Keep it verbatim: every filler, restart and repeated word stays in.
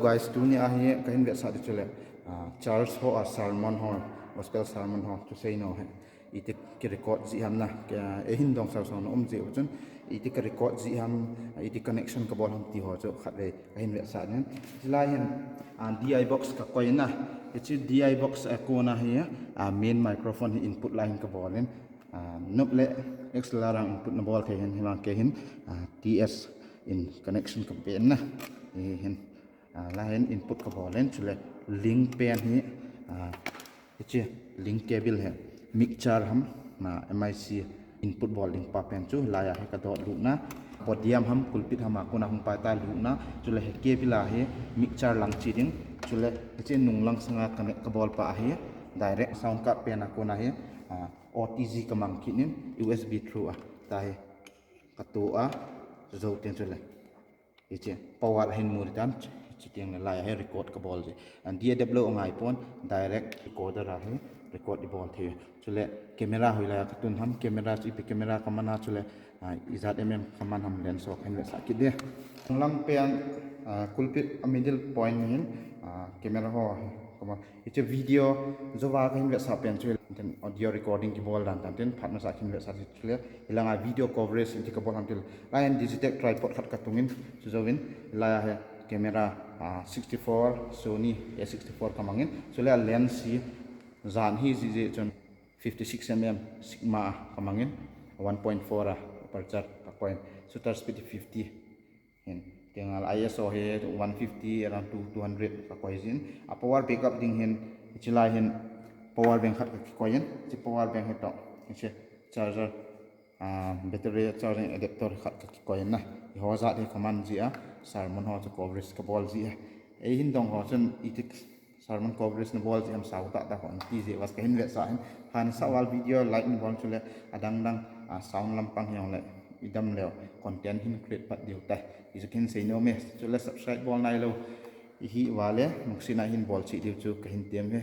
Guys, tuni a hi kahin vetsah ding chu le, ah, church ho a sermon ho, gospel sermon ho, chu sei nom hi iti kirecord jeh ham na, eihin dong sermon um jeh u chun, iti kirecord jeh ham, iti connection kabol ham ti ho chu khatvei kahin vetsah ding. Chulai hin, ah, D I box kakoi na, hiche D I box a kona hi, ah, main microphone hi input lai hin kabol in, ah, nop le X L R a input nabol thei hin, hima kei hin, ah, T S in connection kapen na, hi hin. Ah, lai hin input kabol in, chule link pen hi, ah, hiche link cable hi mixer ham, ah, M I C input bol ding pa pen chu lai a hi kadot lut na, podium ham pulpit ham a kona hung pai ta lut na, chule hi cable a hi mixer lang che ding, chule hiche nung lang sanga connect kabol pa hi direct sound card pen a kona hi, ah, O T G kamang kit in U S B through a, ta hi kato a, jou teng chule. Hiche power hin mu tan, chuteng le lai a hi record kabol ji. An D A W angai pon, direct recorder a hi record ibol thei. Chule camera hoilai a katun ham, camera chu ipi camera kaman a chule, ah, ijat M M kaman ham lens ho kahin vetsah kit ding. Lang pen, ah, pulpit a middle point hin, ah, camera ho kaman. Hiche video jouva kahin vetsah pen chu, then audio recording kibol dan tan, then phat masa kahin vetsah chu le, hilanga video coverage iti kabol ham tile, lai hin Digitech tripod khat katung in, chu jouvin, lai a hi camera, ah, sixty-four, Sony A sixty-four kamang in, chule a lens hi jan hi jeh jeh chun fifty-six M M Sigma a kamang in, one point four a aperture kakoi in, shutter speed fifty. Hin, teng le I S O hi one fifty, around two, two hundred kakoi jin. A power backup ding hin, hiche lai hin power bank khat kakikoi in, hiche power bank hi toh, hiche charger, ah, battery charging adapter khat kakikoi in na. Hiho jat hi kaman ji a, sermon ho chu coverage kabol ji a. Eihin dong ho chun iti sermon coverage nabol ji ham, sao tah tah ho ti ji a kahin vetsah hin. Hansa val video like nabol chule adang dang, ah, sound lampang hijongle idam leu content hin create pat diu tai. Hichu kahin sei nom e, chule subscribe bol nailou ihi uva le, muksina hin bol cheh diu chu kahin tem e.